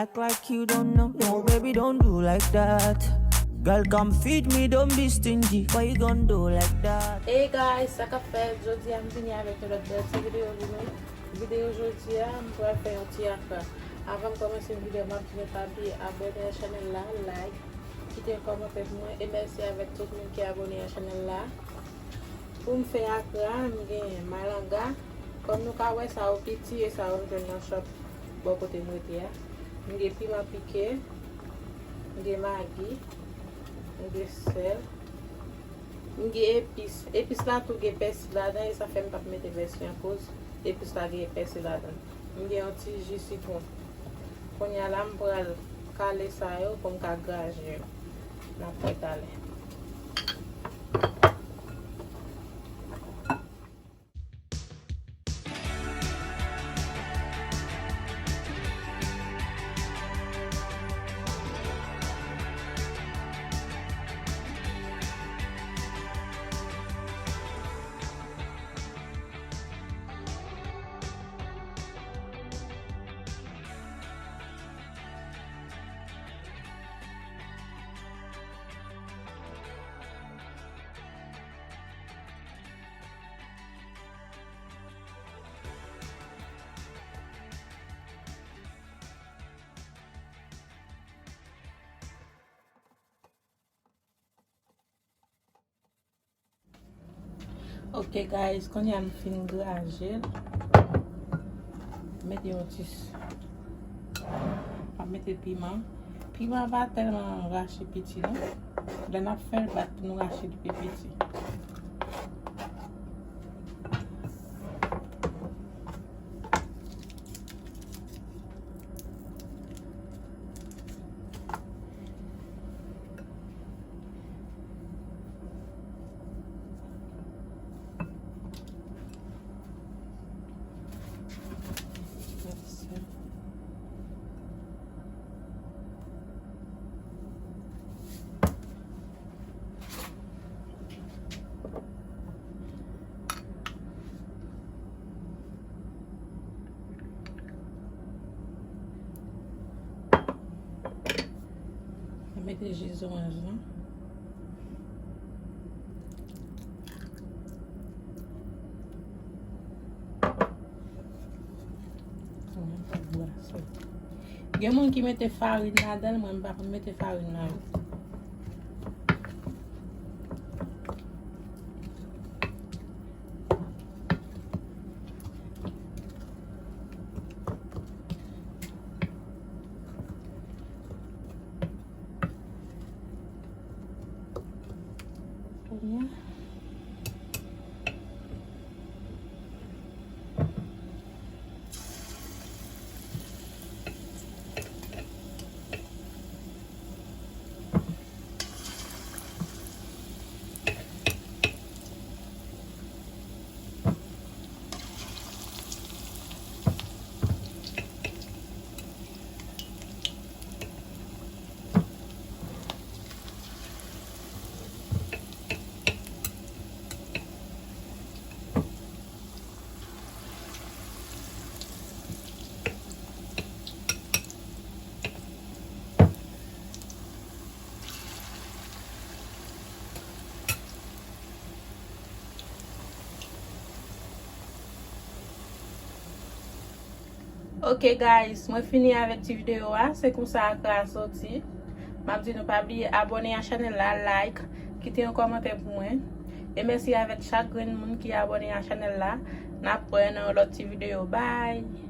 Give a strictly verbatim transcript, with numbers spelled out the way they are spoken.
Act like you don't know. No, baby, don't do like that. Girl, come feed me, don't be stingy. Why you gonna do like that? Hey guys, sa k ap fèt? Jodi a m vini avèk yon lòt bèl ti videyo pou nou. Videyo jodi a, m pral fè yon ti akra. Avan m kòmanse videyo, m ap di nou pa bliye abòne a chanèl la, like, kite yon kòmantè pou mwen, e mèsi avèk tout moun ki abòne a chanèl la. Pou m fè akra, m gen malanga. Kòm nou ka wè, sa yo piti e sa yo m jwenn nan shop bò kote m rete a. M gen piman pike, m gen magi, m gen sèl, m gen epis. Epis la tou gen pèsi ladan, e sa fè m p ap mete pèsi akoz epis la gen pèsi ladan. M gen yon ti ji sitwon. Kounye a la, m pral kale sa yo pou m ka graje yo. N ap wè talè. Ok guys, kounye a m fin graje l. Mete yon ti s-, m ap mete piman. Piman pa tèlman rache piti non. Lè n ap fè l bat pou nou rache l pi piti. Mete ji zoranj lan. Gen moun ki mete farin ladan l, mwen m pa konn mete farin ladan l. Ok guys, mwen fini avèk ti videyo a. Se konsa akra a soti. M ap di nou pa bliye abòne a chanèl la, like, kite yon kòmantè pou mwen. E mèsi avèk chak grenn moun ki abòne a chanèl la. N ap wè nan yon lòt ti videyo. Bye!